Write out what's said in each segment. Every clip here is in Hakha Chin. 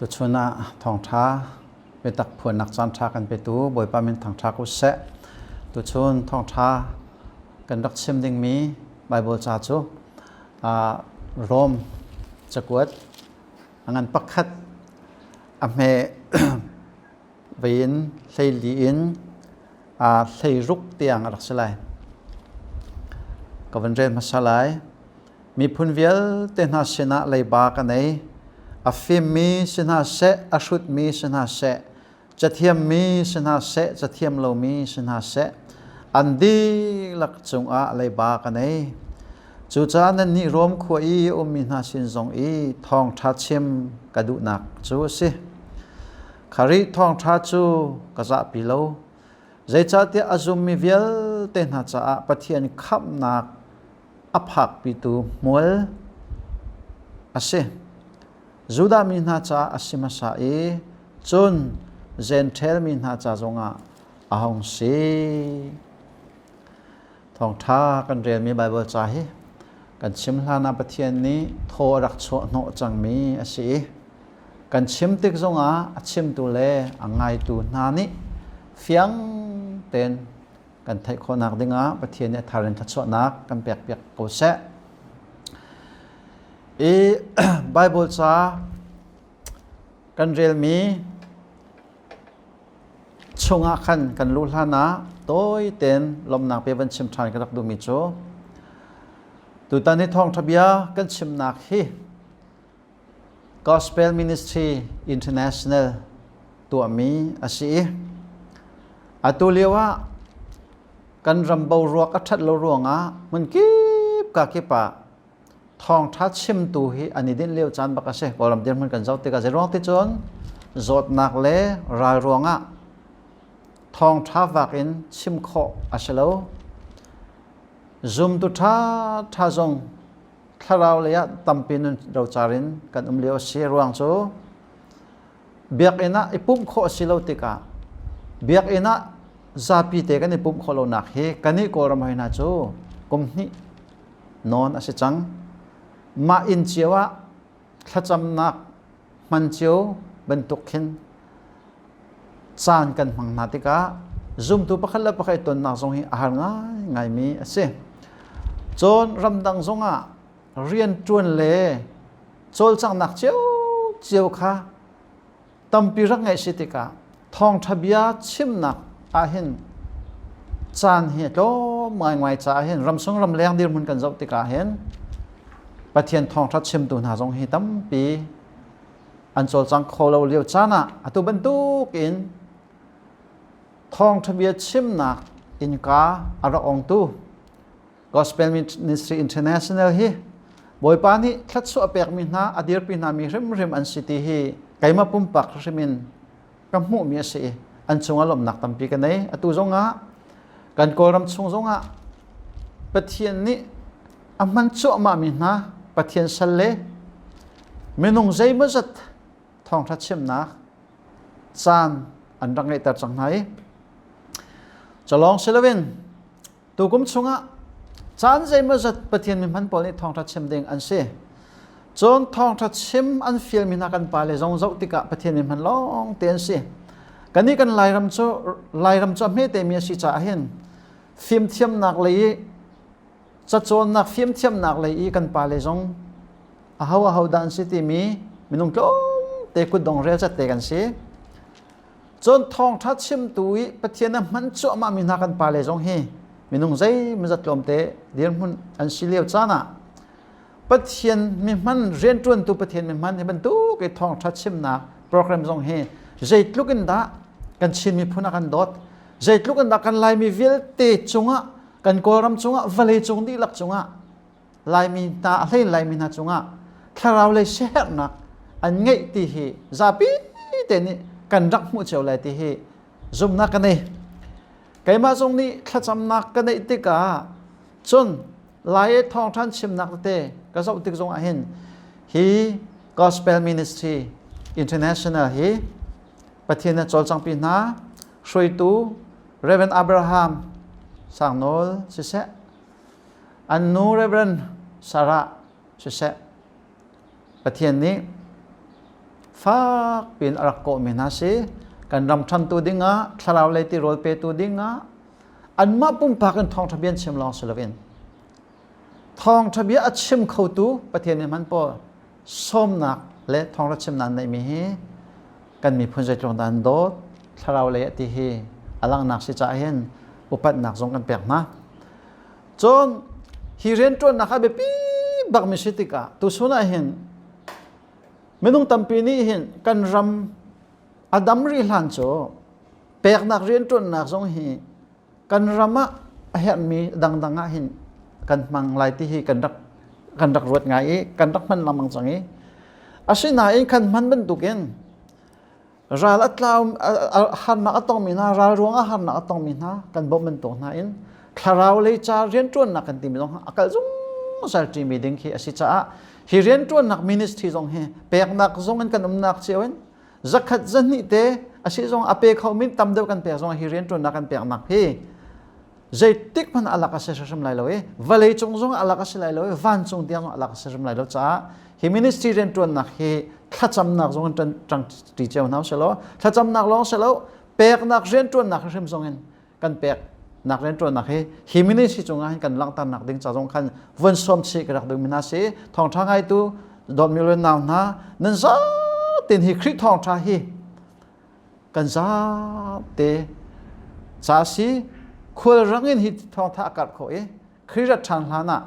Tuchun ah thawngṭha biatak phuannak caanṭha kan petu Bawipa min thangṭha ko seh. Tuchun thawngṭha kan rak chim dingmi Baibal ca cu Rom cakuat a ngan pakhat a hme vei in 14 in 16 tiang a rak si lai. Ka van rel hmasa lai. Miphun vialte hna sinah leiba ka nei. A fimmi si hna seh, a hrutmi si hna seh, cathiammi si hna seh, cathiam lomi si hna seh, an dihlak cungah leiba ka nei. Cucaah nannih Rom khua i a ummi hna sin zong i thawngṭha chim ka duhnak cu a si. Kharih thawngṭha cu ka zahpi lo. Zeicahtiah a zummi vialte hna caah Pathian khamhnak a phakpitu hmual a si. Judah mi hna caah a si hmasa i cun Jentail mi hna ca zongah a hung si. Thawngṭha kan relmi Baibal ca hi kan chim hlan ah Pathian nih thaw a rak chuah hnawh cangmi a si i kan chim tik zongah a chimtu le a ngaitu hna nih fiang tein kan theih khawhnak dingah Pathian nih a thar in thluachuahnak kan pekpiak ko seh. I Bible ca kan relmi chungah khan kan luh hlan ah tawi tein lawmhnak pe van chim ṭhan ka rak duhmi cu tutan hi thawngṭha bia kan chimnak hi Gospel Ministry International tuahmi a si i atu lio ah kan ram boruak a ṭhat lo ruangah hmunkip ka kip ah thawngṭha chimtu hi an i dinh lio caan bak a si. Kawlram dirhmun kan zoh tikah zeiruang ti cun zawtnak le ral ruangah thawngṭha vak in chim khawh a si lo. Zumtu ṭha ṭha zong thlarau lei ah tampi nun rocar in kan um lio a si ruang cu biakinn ah i pumh khawh a si lo tikah biakinn ah zapi te kan i pumh khawh lonak hi kannih Kawlram hoi hna cu kum hnih nawn a si cang. Mah inn cio ah thlacamnak hman cio bantuk khin caan kan hmang hna tikah zumtu pakhat le pakhat i tonnak zong hi a har ngaingaimi a si. Cun ramdang zongah rianṭuan le cawlcanghnak ciocio kha tampi rak ngeih si tikah thawngṭha bia chimnak ahhin caan hi a tlawm ngaingai caah hin ramsung ramleng dirhmun kan zoh tikah hin Pathian thawngṭha chimtu hna zong hi tampi an cawlcang kho lo lio caan ah atu bantuk in thawngṭha bia chimnak innka a rak ongtu Gospel Ministry International hi Bawipa nih thluachuah pekmi hna a dirpi hna mi hrimhrim an si ti hi keimah pumpak hrim in ka hmuhmi a si i an cungah lawmhnak tampi ka nei. Atu zongah kan Kawlram chung zongah Pathian nih a hman cuahmahmi hna Pathian sal le minung zeimawzat thawngṭha chimnak caan an rak ngeihter cang hna i culawng si loin Tukum chungah caan zeimawzat Pathian mi hman pawl nih thawngṭha chim ding an si. Cun thawngṭha chim an fialmi hna kan pale zong zoh tikah Pathian mi hman lawng te an si. Kannih kan Lairam cu Lairam cu a hmete mi a si caah hin fimthiamnak lei i cacawnnak fimthiamnak lei i kan pale zong aho aho dah an si timi minung tlawmte kutdong rel cat te kan si. Cun thawngṭha chimtu i Pathian a hman cuahmahmi hna kan pale zong hi minung zeimawzat tlawmte dirhmun an si lio caan ah Pathian mi hman rianṭuantu Pathian mi hman hi bantuk i thawngṭha chimnak program zong hi zeitluk in dah kan Chin miphun a kan dawt, zeitluk in dah kan Laimi vialte cungah, kan Kawlram cungah, vawlei cung dihlak cungah Laimi hna a hlein Laimi hna cungah thlarau lei siaherhnak an ngeih ti hi zapi te nih kan rak hmuh cio lai ti hi zumhnak ka nei. Keimah zong nih thlacamnak ka neih tikah cun Lai i thawngṭhan chimnak tete ka zoh tik zong ah hin hi Gospel Ministry International hi Pathian na cawlcangpi hna hruaitu Reverend Abraham Sangnawl siseh An nu Reverend Sarah siseh Pathian nih fak piin a rak kawhmi hna si. Kan ram ṭhantu dingah, thlarau lei tirawl petu dingah anmah pumpak in thawngṭha bia an chim lawng si loin thawngṭha bia a chim khotu Pathian nih hman pawl sawmnak le thawngṭha chimnak neihmi hi kan miphun zeitluk dah an dawt thlarau lei ah ti hi a langhnak si caah hin upatnak zong kan pek hna. Cun hi rianṭuannak a biapi bakmi si tikah tuchun ah hin minung tampi nih hin kan ram a dam rih hlan cu peknak rianṭuannak zong hi kan ram ah a herhmi dangdang ah hin kan hmang lai ti hi kan rak kan rak ruat ngai i kan rak hman lengmang cang i asinain kan hman bantukin ral a tlau harnak a tongmi hna ral ruangah harnak a tongmi hna kan bawmh bantuk hna in thlarau lei ca rianṭuannak kan timi zong a kal zungzal ṭimi ding khi a si caah hi rianṭuannak ministry zong hi peknak zong in kan umnak cio in zakhat zahnih te a si zong a pe kho min tam deuh kan pek zong hi rianṭuannak kan peknak hi zeitik hmanh alak a si hrim lai lo i vawlei cung zong alak a si lai lo i vancung tiang zong alak a si hrim lai lo caah hi ministry rianṭuannak hi thlacamnak zong in ṭang ṭi cio hna selaw thlacamnak lawng selo peknak rianṭuannak hrim zong in kan peknak rianṭuannak hi hi ministry cungah hin kan langhternak ding ca zong khan vun sawm chih ka rak duhmi hna si. Thawngṭha ngaitu dawtmi le nau hna, nan zatin hi Khrih thawngṭha hi kan zate ca si. Khualrang in hi thawngtha a karh khawh i Khrih rat ṭhan hlan ah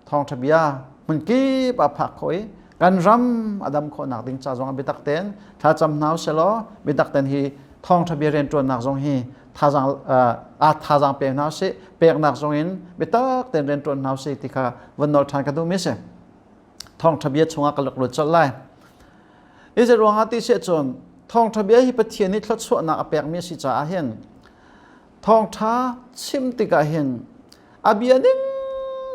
thawngṭha bia hmunkip ah phak khawh i kan ram a dam khawhnak ding ca zong ah biatak tein thlacam hna usih law biatak tein hi thawngṭha bia rianṭuannak zong hi thazaang aa thazaang pe hna usih, peknak zong in biatak tein rianṭuan hna usih ti kha van nawl ṭhan ka duhmi a si. Thawngṭha bia chungah ka rak lut colh lai. Hi ruangah ti si cun thawngṭha bia hi Pathian nih thluachuahnak a pekmi a si caah hin thawngṭha chim tikah hin a bia ning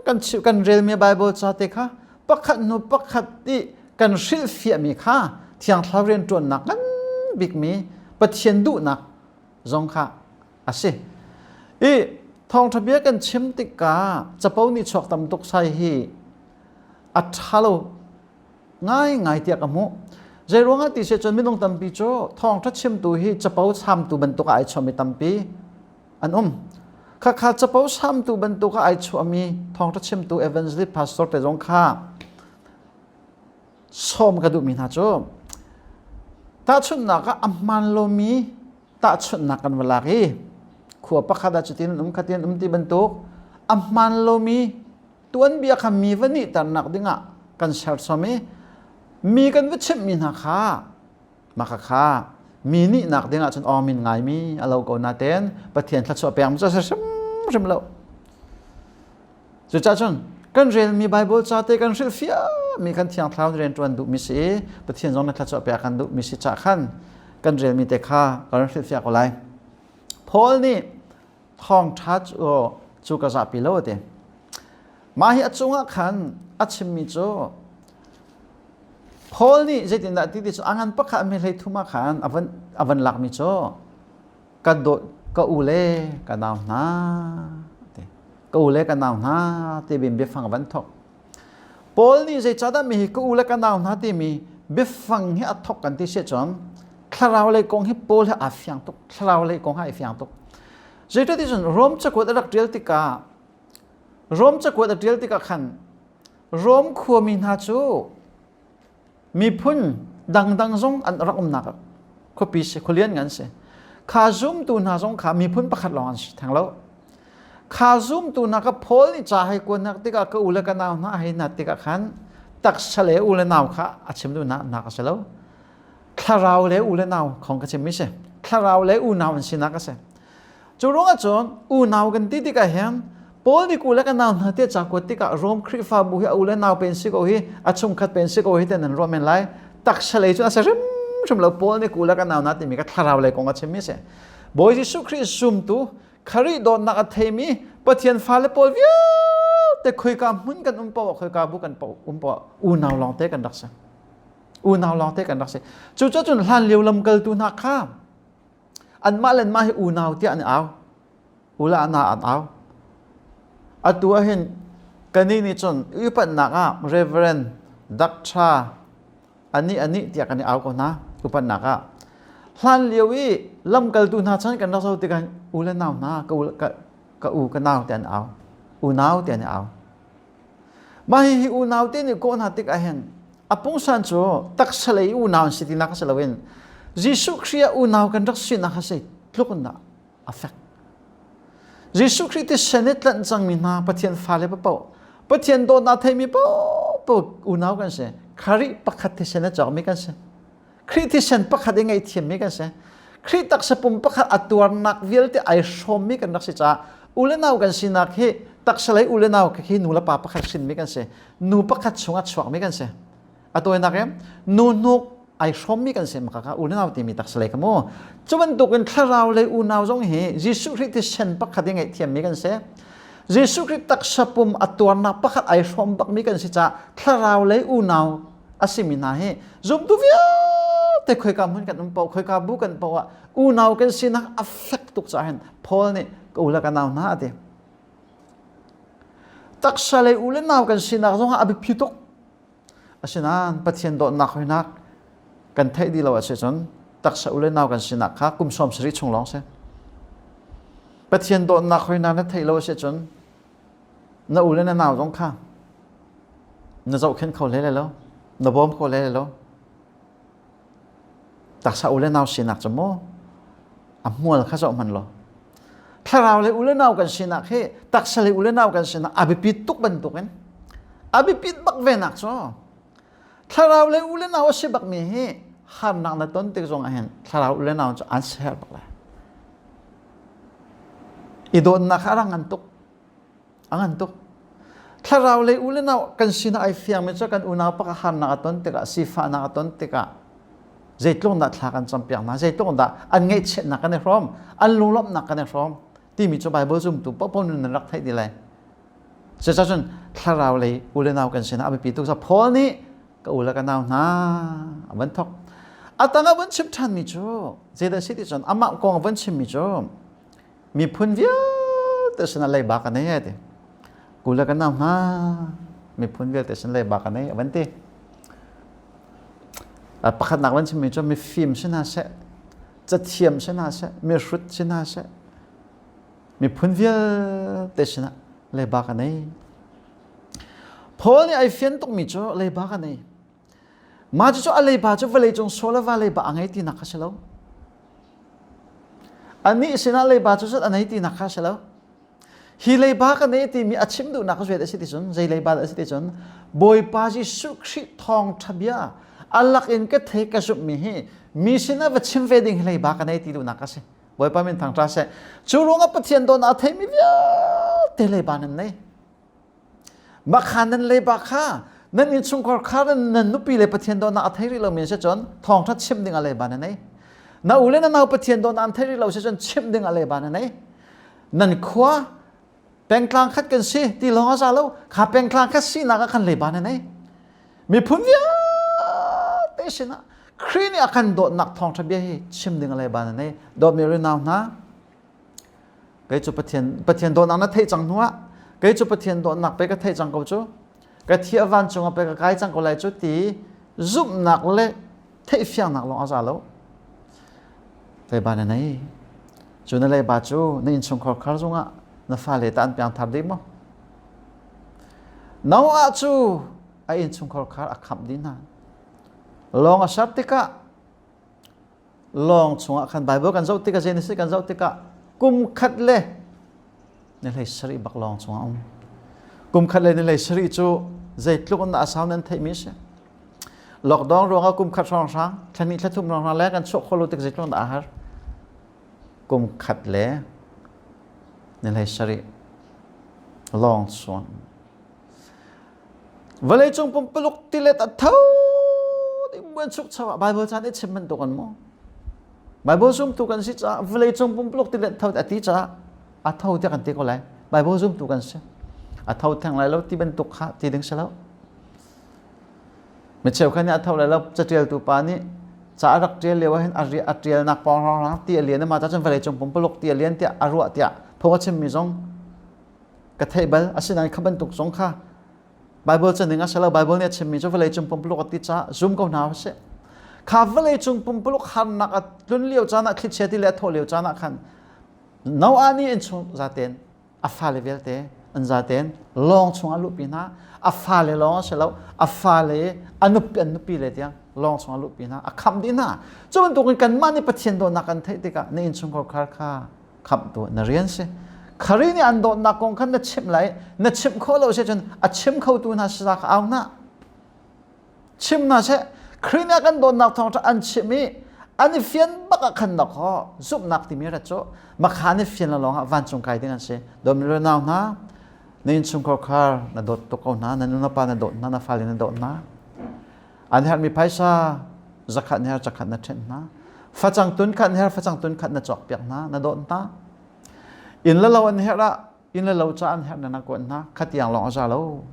kan chim kan relmi Bible ca te kha pakhat hnu pakhat i kan hrilhfiahmi kha Thiang Thlarau rianṭuannak ngan bikmi Pathian duhnak zong kha a si. I thawngṭha bia kan chim tikah capo nih chuak tam tuk sai hi a ṭha lo ngaingai tiah ka hmuh. Zeiruangah ti si cun minung tampi cu thawngṭha chimtu hi capo chamtu bantuk ah ai chuahmi tampi an um. Khakha capo samtu bantuk ah ai chuahmi thawngṭha chimtu evangelist pastor te zong kha sawm ka duhmi hna cu tahchunhnak ah a hmaan lomi tahchunhnak kan va lak i khua pakhat ah cutin an um khatin an um ti bantuk a hmaan lomi tuanbia kha mi va nihternak dingah kan serchom i mi kan va chimhmi hna kha maka kha mi nihnak dingah cun awmin ngaimi a lo ko natein Pathian thluachuah pek cu a si hrimhrim lo. Cucaah cun kan relmi Bible ca te kan hrilhfiahmi kan Thiang Thlarau rian ṭuan duhmi si i Pathian zong na thluachuah pek kan duhmi si cah khan kan relmi te kha kan hrilhfiah ko lai. Paul nih thawngṭha cu ka zahpi lo a ti. Mah hi a cungah khan a chimmi cu Paul nih zeitindah ti ti cu a ngan pakhat mi hlei thum ah khan a van lakmi cu ka dawt ka u le ka nau hna ti ka u le ka nau hna ti bin biafang a van thok. Paul nih zeicahdah mi hi ka u le ka nau hna timi biafang hi a thok kan ti si cun thlarau lei kong hi Paul hi aa fiang tuk, thlarau lei kong hi ai fiang tuk. Zeicahtiah ti cun Rom cakuat a rak ṭial tikah Rom cakuat a ṭial tikah khan Rom khuami hna cu miphun dangdang zong an rak umnak khuapi si khualian ngan si. Kha zumtu hna zong kha miphun pakhat lawng an si theng lo. Kha zumtu hna kha Paul nih ca hei kuannak tikah ka u le ka nau hna hei nat tikah khan taksa le u le nau kha a chim duh nak a si lo. Thlarau le u le nau khong ka chimmi si. Thlarau le unau an sinak a si. Cu ruangah cun unau kan ti tikah hin Paul nih u le ka nau hna tiah ca kuat tikah Rom Khrihfabu hi a u le nau pen si ko hi a chungkhat pen si ko hi ten an ruah men lai. Taksa lei cu a si hrimhrim lo. Paul nih u le ka nau hna timi ka thlarau lei kong a chimmi a si. Bawi Jesuh Khrih zumtu Khrih dawtnak a theimi Pathian fale pawl vialte khoika hmun kan um paoh khoika bu kan um paoh unau lawngte kan rak si. Unau lawngte kan rak si. Cucaah cun hlan lio lamkaltu hna kha anmah le anmah hi unau tiah an i au. Ula na an au. Atu ah hin kanih nih cun upatnak ah Reverend Dr. Anih anih tiah kan i au ko hna upatnak ah. Hlan lio i lamkaltu hna chan kan rak zoh tikah u le nau hna ka u ka, ka u ka nau te an au. Unau te an i au. Mah hihi unau te nih kawh hna tik ahhin a pungsan cu taksa lei unau an si tinak a si loin Jesuh Khrih ah unau kan rak sinak a si tluk in dah a fek. Jesuh Khrih thisen i tlanh cangmi hna Pathian fale paoh Pathian dawtnak theimi paohpaoh unau kan si. Khrih pakhat thisen a cawkmi kan si. Khrih thisen pakhat i ngaihthiammi kan si. Khrih taksa pum pakhat a tuarnak vialte ai hrawmmi kan rak si caah u le nau kan sinak hi taksa lei u le nau khi nu le pa pakhat hrinmi kan si. Nu pakhat chungah chuakmi kan si. A tawinak in nu hnuk ai hrawmmi kan si maka kha unau timi taksa lei ka mu. Cu bantukin thlarau lei unau zong hi Jesuh Khrih thisen pakhat i ngaihthiammi kan si. Jesuh Khrih taksa pum a tuarnak pakhat ai hrawm bakmi kan si caah thlarau lei unau a simi hna hi zumtu vialte khoika hmun kan um paoh khoika bu kan paoh ah unau kan sinak a fek tuk caah hin Paul nih ka u le ka nau hna a ti. Taksa lei u le nau kan sinak zongah a biapi tuk. Asinain Pathian dawtnak hoinak kan theih dih lo a si cun taksa u le nau kan sinak kha kum 70 chung lawng si. Pathian dawtnak hoinak na theih lo a si cun na u le na nau zong kha na zohkhenh kho hlei lai lo, na bawm kho hlei lai lo. Taksa u le nau sinak cu maw a hmual kha zoh hmanh law thlarau le u le nau kan sinak hi taksa le u le nau kan sinak a biapit tuk bantukin a biapit bak ve nak cu thlarau le u le nau a si bakmi hi harnak na ton tik zong ah hin thlarau u le nau cu an ser bak lai i dawtnak kha a rang ngan tuk A ngan tuk. Thlarau lei u le nau kan sinah ai fiangmi cu kan unau pakhat harnak a ton tikah sifahnak a ton tikah zeitluk dah thla kan campiak hna zeitluk dah an ngaihchiatnak kan i hrawm an lunglawmhnak kan i hrawm timi cu Bible zumtu paohpaoh nun nan rak theih dih lai. Cucaah cun thlarau lei u le nau kan sinah a biapi tuk. Paul nih ka u le ka nau hna a van thok. A tang a van chim ṭhanmi cu zeidah a si ti cun amah kong a van chimmi cu miphun vialte sinah leiba ka nei ti kula ka nau hna miphun vialte sin leiba ka nei a van ti pakhatnak van chimmi cu mifim si hna seh cathiam si hna seh mihrut si hna seh miphun vialte sinah leiba ka nei Paul nih ai fian tukmi cu leiba ka nei Mah cucu a leiba cu vawleicung sual le va leiba a ngei tinak kha si lo. Anih sinah leiba cu zat a nei tinak kha si lo. Hi leiba ka nei timi a chim duhnak ka zuet a si ti cun zei leiba dah a si ti cun Bawipa Jesuh Khrih thawngṭha bia a lak in ka thei ka zumhmi hi mi sinah va chim ve ding hi leiba ka nei ti duhnak a si. Bawipa min thangṭha seh. Cu ruangah Pathian dawtnak a theimi vialte leiba nan nei. Mah kha nan leiba kha nan innchungkhar kha nan nupi le Pathian dawtnak a thei rih lomi si cun thawngṭha chimh ding ah leiba na nei. Na u le na nau Pathian dawtnak an thei rih lo si cun chimh ding ah leiba na nei. Nan khua pengtlang khat kan si ti lawng a za lo kha pengtlang khat sinak ah khan leiba na nei. Miphun vialte sinah Khrih nih a kan dawtnak thawngṭha bia hi chim ding ah leiba na nei. Dawtmi rinau hna Kei cu Pathian Pathian dawtnak na theih cang hnuah kei cu Pathian dawtnak pe ka theih cang ko cu ka thi a vancung ah pe ka kai cang ko lai cu ti zumhnak le theihfiangnak lawng a za lo. Leiba na nei. Cu na leiba cu na innchungkhar khar zungah na fale ta an piangthar dih maw? Noah cu a innchungkhar khar a khamh dih hna. Lawng a ser tikah lawng chungah khan Bible kan zoh tikah Genesis kan zoh tikah kum khat le ni hlei sarih bak lawng chungah um. Kum khat le ni hlei sarih cu zeitluk in dah a sau nan theihmi a si. Lockdown ruangah kum khat hrawnghrang, thla hnih thla thum hrawnghrang le kan chuah khawh lo tik zeitluk in dah a har. Kum khat le ni hlei sarih lawng chung Vawleicung pumpuluk tilet a tho ding buan chukcho ah Bible caan i chim bantuk an maw? Bible zumtu kan si caah vawleicung pumpuluk tilet tho a ti caah a tho tiah kan ti ko lai. Bible zumtu kan si. A tho theng lai lo ti bantuk kha ti ding si lo. Mi cheukhat nih a tho lai lo catialtu pa nih ca a rak ṭial lio ahhin a ṭialnak pawng rang ti a lian ma cun vawleicung pumpuluk ti a lian tiah a ruah tiah phung a chimmi zong ka theih bal asinain kha bantuk zong kha. Bible caning a si lo. Bible nih a chimmi cu vawlei cung pumpuluk a ti caah zum ko hna usih. Kha vawlei cung pumpuluk harnak a tlun lio caan ah thlichia ti le a thawh lio caan ah khan Noah nih innchung zaten a fale vialte an zaten lawng chungah luhpi hna. A fale lawng a si lo, a fale a nupi an nupi le tiang lawng chungah luhpi hna, a khamh dih hna. Cu bantukin kanmah nih Pathian dawtnak kan theih tikah na innchungkhar khar kha khamhtu na rian si. Khari nih an dawtnak kong khan na chimh lai, na chimh khawh lo si cun a chim khotu hna sisa kha au hna. Chim hna seh. Khrih nih a kan dawtnak thawngṭha an chimh i an i fian bak ah khan nok ho zumhnak timi rat cu makha an i fian lo lawngah vancung kai ding an si. Dawtmi le nau hna, na innchungkhar khar na dawt tuk ko hna, na nu na pa na dawt hna, na fale na dawt hna. An herhmi phaisa zakhat na her zakhat na ṭhenh hna. Facang tun khat na her facang tun khat na cawkpiak hna, na dawt hna. Inn le lo an herh ah inn le lo ca an herh na na kuat hna. Khatiang lawng a za lo.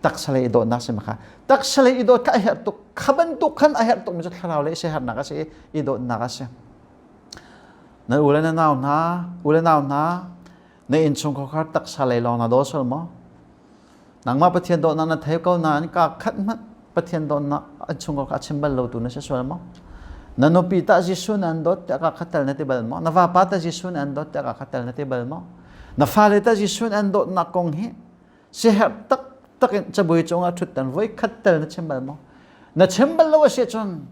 Taksa lei i dawtnak si makha. Taksa lei i dawt kha a herh tuk. Kha bantuk khan a herh tukmi cu thlarau lei siaherhnak a si i i dawtnak a si. Na u le na nau hna, u le nau hna, na innchungkhar taksa lei lawng na daw sual maw? Nangmah Pathian dawtnak na thei ko nain ka khat hmanh Pathian dawtnak an chung kha a chim bal lo tu na si sual maw? Na nupi tah Jesuh na an dawt tiah ka khat tel na ti bal maw? Na vapa tah Jesuh na an dawt tiah ka khat tel na ti bal maw? Na fale tah Jesuh na an dawtnak kong hi siaherh taktak in cabuai cungah ṭhuttan voi khat tel na chim bal maw? Na chim bal lo a si cun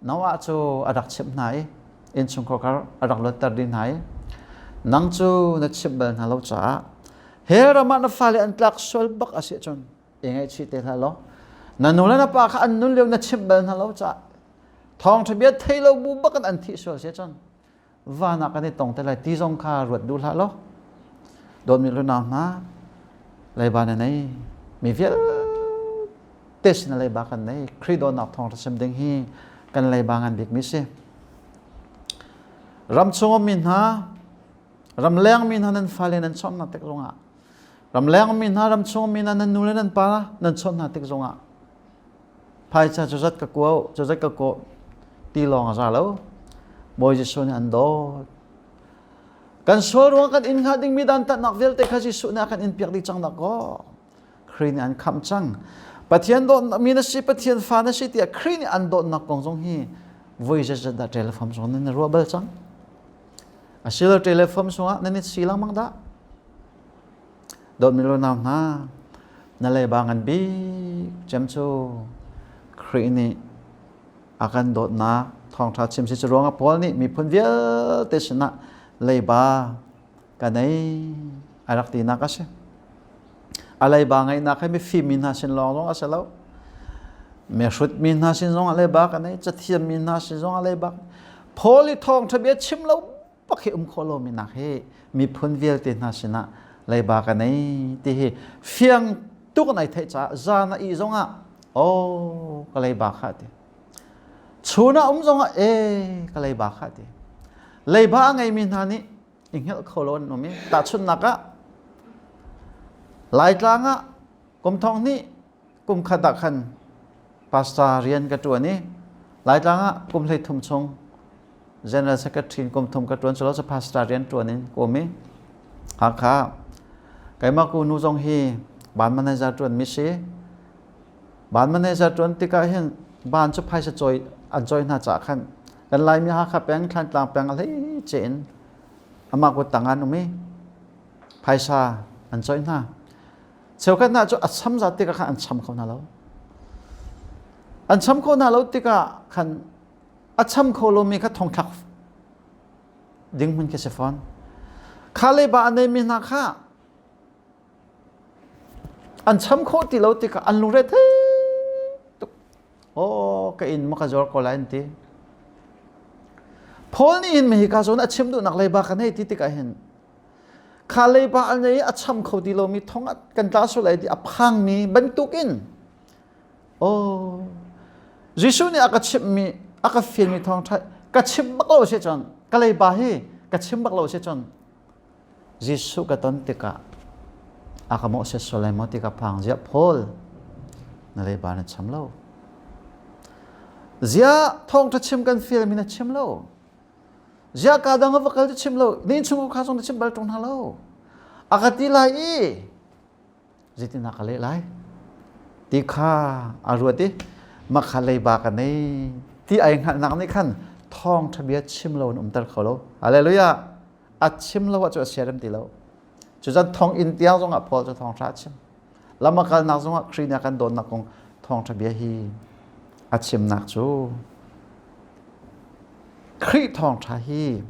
Noah cu a rak chimh hna i innchungkhar kha a rak luatter dih hna i nang cu na chimh bal hna lo caah hell ram ah na fale an tlak sual bak a si cun i ngaihchih te hlah law na nu le na pa kha an nun lio na chimh bal hna lo caah thawngṭha bia thei lo bu bak in an thih sual si cun van ah kan i tong te lai ti zong kha ruat duh hlah law dawtmi lunau hna leiba na nei mi vialte sin leiba kan nei Khrih dawtnak thawng sim ding hi kan leiba ngan bik mi si ram chung mi hna ram leng mi hna nan fale nan chawnh hna tik zongah ram leng mi hna ram chung mi hna nan nu le nan pa nan chawnh hna tik zongah Phaisa cu zat ka kuau, cu zat ka kawh ti lawng a za lo. Bawi Jesuh nih an dawt. Kan sual ruang kan in hnga dingmi dantatnak vialte kha Jesuh nih a kan in piak dih cang dak kaw. Khrih nih an khamh cang. Pathian dawtnak mi na si, Pathian fa na si tiah Khrih nih an dawtnak kong zong hi voi zetzat dah telephone zong nan ruah bal cang. Asilo telephone sungah nan i si lengmang dah. Dawtmi nau hna, na leiba ngan bik cem cu Khrih nih a kan dawtnak thawngṭha chim si cu ruangah Paul nih miphun vialte sinah leiba ka nei a rak tinak a si. A leiba ngeihnak hi mifim mi hna sin lawng zong a si lo. Mihrut mi hna sin zong a leiba ka nei, cathiam mi hna sin zong a leiba. Paul i thawngṭha bia chim lo bak hi um khawh lomi nak hi miphun vialte hna sinah leiba ka nei ti hi fiang tuk in ai theih caah zan a ih zongah oh ka leiba kha ti chun ah um zongah e ka leiba kha ti leiba a ngeimi hna nih i hngelh kho lo an um i tahchunhnak ah Laitlang ah kum thong hnih kum khat ah khan pastor rian ka ṭuan i Laitlang ah kum 13 chung General Secretary kum thum ka ṭuan cu lo pastor rian ṭuan in ka um i Hakha keimah ku nu zong hi ban manager ṭuan mi si ban manager ṭuan tikah hin ban cu phaisa cawi an cawi hna caah khan kan Laimi Hakha peng Thlantlang peng a hlei ce in amah kut tang an um i phaisa an cawi hna Cheukhat hna cu a cham zat tikah khan an cham kho hna lo. An cham kho hna lo tikah khan a cham kho lomi kha thongthlak ding hmun khi si fawn. Kha leiba a neimi hna kha an cham khawh ti lo tikah an lungre thei tuk. Oh, ka inn ma ka zuar ko lai an ti. Paul nih hin hika zawn a chim duhnak leiba ka nei ti tikah hin Kha leiba a nei a cham kho ti lomi thong ah kan tla sual ai ti a phangmi bantukin oh Jesuh nih a ka chimhmi a ka fialmi thawngṭha ka chim bak lo si cun ka leiba hi ka chim bak lo si cun Jesuh ka ton tikah a ka mawhchiat sual lai maw ti ka phang ziah Paul na leiba na cham lo ziah thawngṭha chim kan fialmi na chim lo Ziah ka dang a va kal cu chim lo, ni chung kha zong na chim bal ṭung hna lo. A ka ti lai i. Zeitindah ka leh lai? Ti kha a ruat i mah kha leiba ka nei ti ai hngalhnak nih khan thawngṭha bia chim lo in umter kho lo. Hallelujah! A chim lo ahcun a siarem ti lo. Cuzan thonginn tiang zongah Paul cu thawngṭha a chim. Lam a kalnak zongah Khrih nih a kan dawtnak kong thawngṭha bia hi a chimnak cu Khrih thawngṭha hi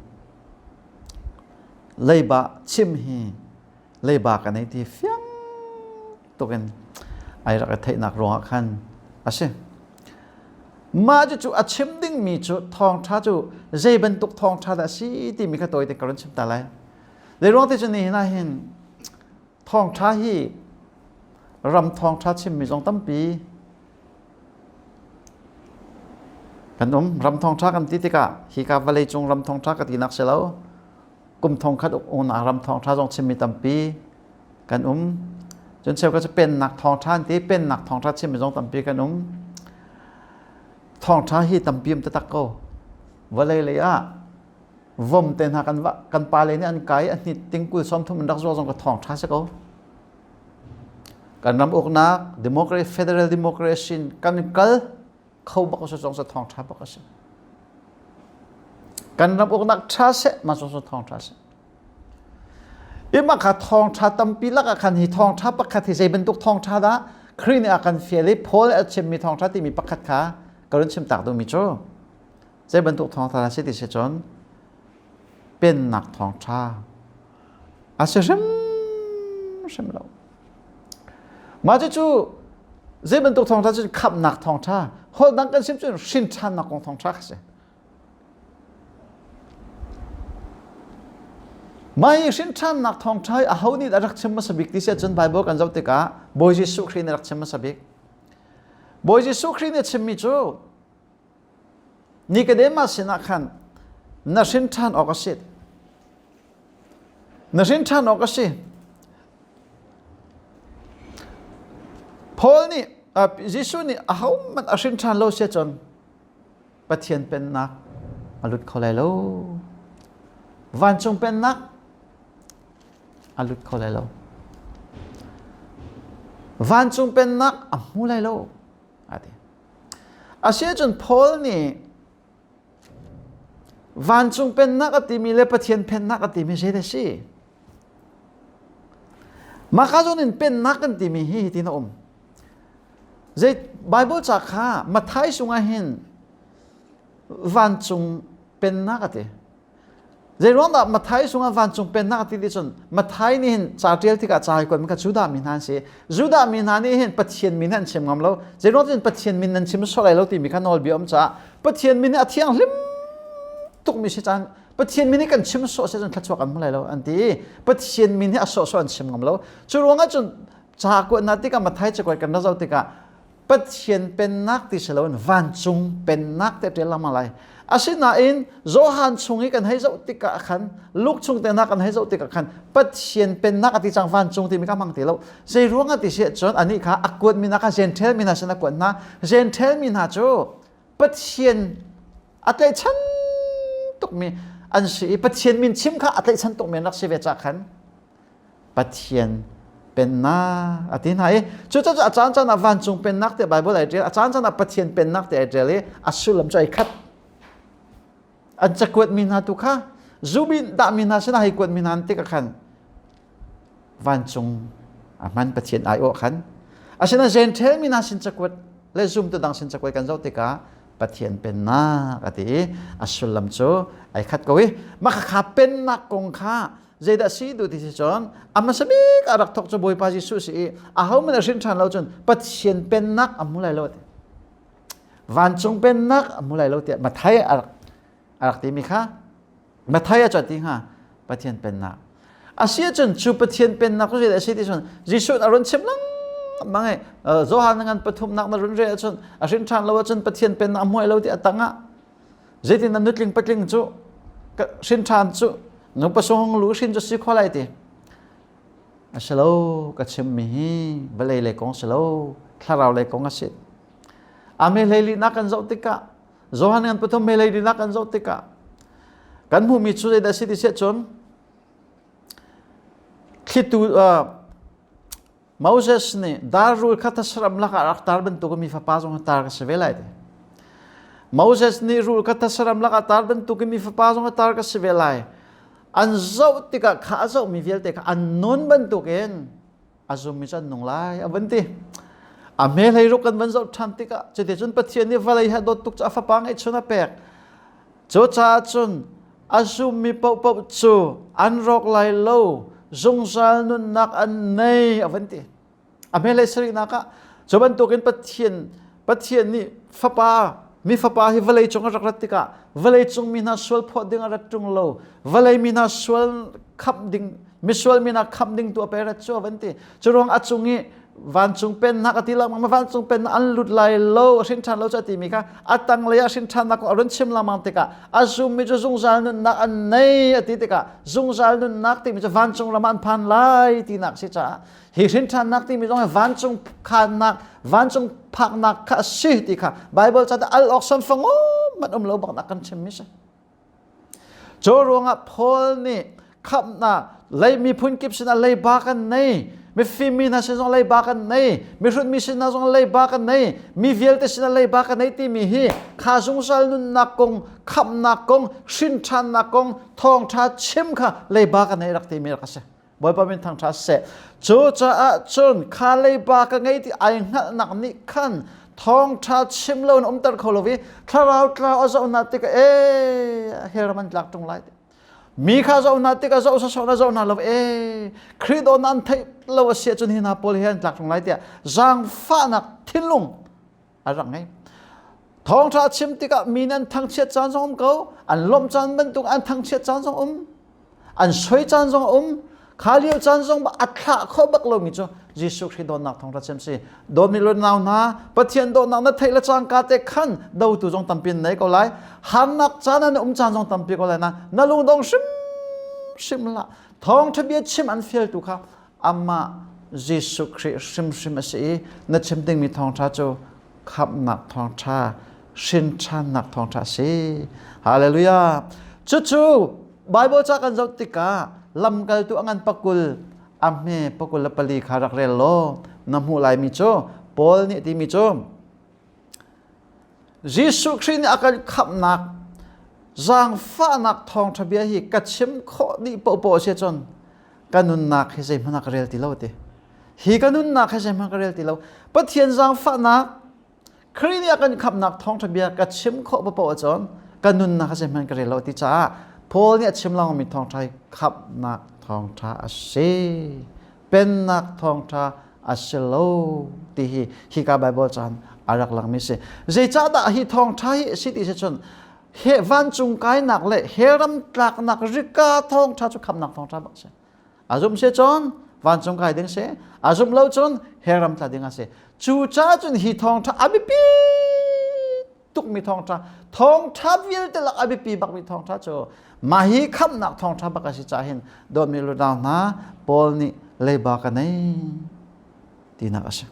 leiba chim hi leiba ka nei ti fiang tukin ai rak i theihnak ruangah khan a si. Mah cu a chim dingmi cu thawngṭha cu zei bantuk thawngṭha dah a si timi kha tawi te ka run chim ta lai. Zei ruang ti cu nihin ah hin thawngṭha hi ram thawngṭha chimmi zong tampi kan um. Ram thawngṭha kan ti tikah hika vawleicung ram thawngṭha ka tinak si lo. Kum thongkhat uk ram thawngṭha zong chimmi tampi kan um. Cun cheukhat cu pennak thawngṭha an ti. Pennak thawngṭha chimmi zong tampi kan um. Thawngṭha hi tampi um taktak ko. Vawlei lei ah vom te hna kan kan pale nih an kai a hnit tingkul 30 an rak zuar zong ka thawngṭha si ko. Kan ram uknak democracy federal democracy kan kal kho bak a si zong sa thawngṭha bak a si. Kan ram uknak ṭha seh ma zong sa thawngṭha seh. Ima kha thawngṭha tampi lakah khan hi thawngṭha pakhat hi zei bantuk thawngṭha dah Khrih nih a kan fial i Paul a chimmi thawngṭha timi pakhat kha ka run chim tak duhmi cu zei bantuk thawngṭha dah si ti si cun pennak thawngṭha a si hrimhrim lo. Mah cucu zei bantuk thawngṭha cu khamhnak thawngṭha, holh dang kan sim cun hrinṭhannak kong thawngṭha kha si. Mah hi hrinṭhannak thawngṭha hi aho nih a rak chim hmasa bik ti si ahcun Baibal kan zoh tikah Bawi Jesuh Khrih nih a rak chim hmasa bik. Bawi Jesuh Khrih nih a chimmi cu Nicodemus sinah khan na hrinṭhan awk a si. Na hrinṭhan awk a si. Paul nih Jesuh nih ahohmanh a hrinṭhan lo si ahcun Pathian pennak a lut kho lai lo. Vancung pennak a lut kho lai lo. Vancung pennak a hmu lai lo. A ti. Asiahcun Paul nih vancung pennak a timi le Pathian pennak a timi zei dah a si? Mah zawn in pennak kan timi hi hitin a um. Zei Bible ca kha Matthai sungah hin vancung pennak a ti. Zeiruang dah Matthai sungah vancung pennak a ti ti cun Matthai nih hin ca ṭial tikah ca ai kuat kha Judah mi hna an si. Judah mi hna nih hin Pathian min an chim ngam lo. Zeiruang cun Pathian min nan chim sual lai lo timi kha nawlbia um caah Pathian min hi a thianghlim tukmi si caan Pathian min hi kan chim sawh si cun thluachuak an hmu lai lo an ti i Pathian min hi a sawhsawh an chim ngam lo. Cu ruangah cun ca kuatnak tikah Matthai cakuat kan rak zoh tikah Pathian pennak ti si loin vancung pennak te ṭial lengmang lai. Asinain Johan chung i kan hei zoh tikah khan Luke chung te hna kan hei zoh tikah khan Pathian pennak a ti cang vancung timi kha hmang ti lo. Zei ruang ah ti si ahcun anih kha a kuat mi hna kha Gentile mi hna sin a kuat hna. Gentile mi hna cu Pathian a tlaihchan tukmi an si i Pathian min chim kha a tlaihchan tukmi an rak si ve cah khan Pathian pennak a ti hna i cucaah a caan caan ah vancung pennak tiah Baibal ai ṭial a caan caan ah Pathian pennak tiah ai ṭial i a sullam cu ai khat an cakuat mi hna tu kha zubin dah mi hna sinah hei kuat mi hna tikah khan vancung a hman Pathian ai awh khan asinain Gentile mi hna sin cakuat le zumtu dang sin cakuat kan zoh tikah Pathian pennak a ti i a sullam cu ai khat ko i mah kha pennak kong kha zeidah si duh ti si cun a hmasa bik a rak thawk cu Bawipa Jesuh si i ahohmanh a hrin ṭhan lo cun Pathian pennak a hmu lai lo ti vancung pennak a hmu lai lo tiah Matthai a rak a rak timi kha Matthai a ti hnga Pathian pennak a si ahcun cu Pathian pennak cu zeidah a si ti cun Jesuh a run chim lengmang i Johan ngan pathumnak na run rel ahcun a hrin ṭhan lo ahcun Pathian pennak a hmu lai lo ti a tangah Zeitin na nutling patling cu hrin ṭhan cu nupa sung lu hrin cu si kho lai ti. A si lo ka chimmi hi vawlei lei kong si lo thlarau lei kong a si. Ame hlei nak kan zoh tikah Johan ngan pathum me hlei nak kan zoh tikah kan hmuhmi cu zeidah si ti siah cun thlitu. Moses nih dar rul kha thasaram lakah rak tar bantuk mi fapa zong tar ka si ve lai ti. Moses nih rul kha thasaram lakah tar bantuk mi fapa zong tar ka si ve lai. An zoh tikah kha a zohmi vialte kha an nun bantukin a zummi cu an nung lai a van ti. A hme hlei ruk kan van zoh ṭhan tikah cuticun Pathian nih vawlei he dawt tuk cu a fapa ngeihchun a pek. Cucaah cun a zummi paohpaoh cu an rawk lai lo, zungzal nunnak an nei a van ti. A hmelei sarihnak ah cu bantukin Pathian Pathian nih fapa mi fapa hi vawlei cung a rak rat tikah vawlei cung mi hna sual phawt ding a rat ṭung lo vawlei mi hna sual khamh ding misual mi hna khamh ding tu a pe rat cu a van ti. Cu ruang a cung i vancung pennak a ti lengmang ma vancung pennak an lut lai lo a hrin ṭhan lo cu a timi kha a tanglei ah hrin ṭhannak kong a run chim lengmang tikah a zummi cu zungzal nunnak an nei a ti tikah zungzal nunnak timi cu vancung ram ah an phan lai tinak si caah hi hrin ṭhannak timi zong hi vancung khannak vancung phaknak kha a si ti kha Bible ca al awk sanfangom man um lo bak nak kan chimmi si. Cu ruangah Paul nih khamhnak lei miphun kip sinah leiba kan nei mifim mi hna sin zong leiba kan nei mihrut mi sinah zong leiba kan nei mi vialte sinah leiba kan nei timi hi kha zungzal nunnak kong khamhnak kong hrinṭhannak kong thawngṭha chim kha leiba kan nei rak timi rak a si. Bawipa min thangṭhat seh. Cucaah cun kha leiba ka ngei ti ai hngalhnak nih khan thawngṭha chim lo in umter kho lo i thlarau tlau a zoh hna tikah ee hell ram an tlak ṭung lai ti. Mi kha zoh hna tikah zoh sawsawh na zoh hna lo ee Khrih dawtnak an theih lo a si ahcun hi hna pawl hi an tlak ṭung lai tiah zaangfahnak thinlung a rak ngei. Thawngṭha chim tikah mi nih an thangchiat caan zong um ko, an lawmh caan bantuk an thangchiat caan zong um, an soi caan zong um, kha lio caan zong a thlah kho bak lomi cu Jesuh Khrih dawtnak thawngṭha chim si. Dawtmi lu nau hna, Pathian dawtnak na theih le cangka te khan dotu zong tampi nei ko lai. Harnak caan an um caan zong tampi ko lai na na lungdong hrim hrim hlah. Thawngṭha bia chim an fialtu kha amah Jesuh Khrih hrimhrim a si i na chim dingmi thawngṭha cu khamhnak thawngṭha, hrinṭhannak thawngṭha a si. Hallelujah! Cucu Bible ca kan zoh tikah lamkaltu a ngan pakul a hme pakul le pali kha rak rel law na hmuh laimi cu Paul nih a timi cu Jesuh Khrih nih a kan khamhnak zaangfahnak thawngṭha bia hi ka chim khawh dih paohpaoh a si ahcun ka nunnak hi zeihmanh ah ka rel ti lo ti. Hi ka nunnak hi zeihmanh ka rel ti lo. Pathian zaangfahnak Khrih nih a kan khamhnak thawngṭha bia ka chim khawh paohpaoh ahcun ka nunnak hi zeihmanh ka rel lo ti caah Paul nih a chim lengmangmi thawngṭha hi khamhnak thawngṭha a si. Pennak thawngṭha a si lo ti hi hika Bible caan a rak langmi si. Zeicahdah hi thawngṭha hi a si ti si cun he vancung kainak le he ram tlaknak rika thawngṭha cu khamnak thawngṭha bak si. A zum si cun vancung kai ding si, a zum lo cun he ram tla ding a si. Cu caah cun hi thawngṭha a biapi tukmi thawngṭha, thawngṭha vialte lak a biapi bakmi thawngṭha cu mah hi khamnak thawngṭha bak a si caah hin dawtmi lunau hna Paul nih leiba ka nei tinak a si.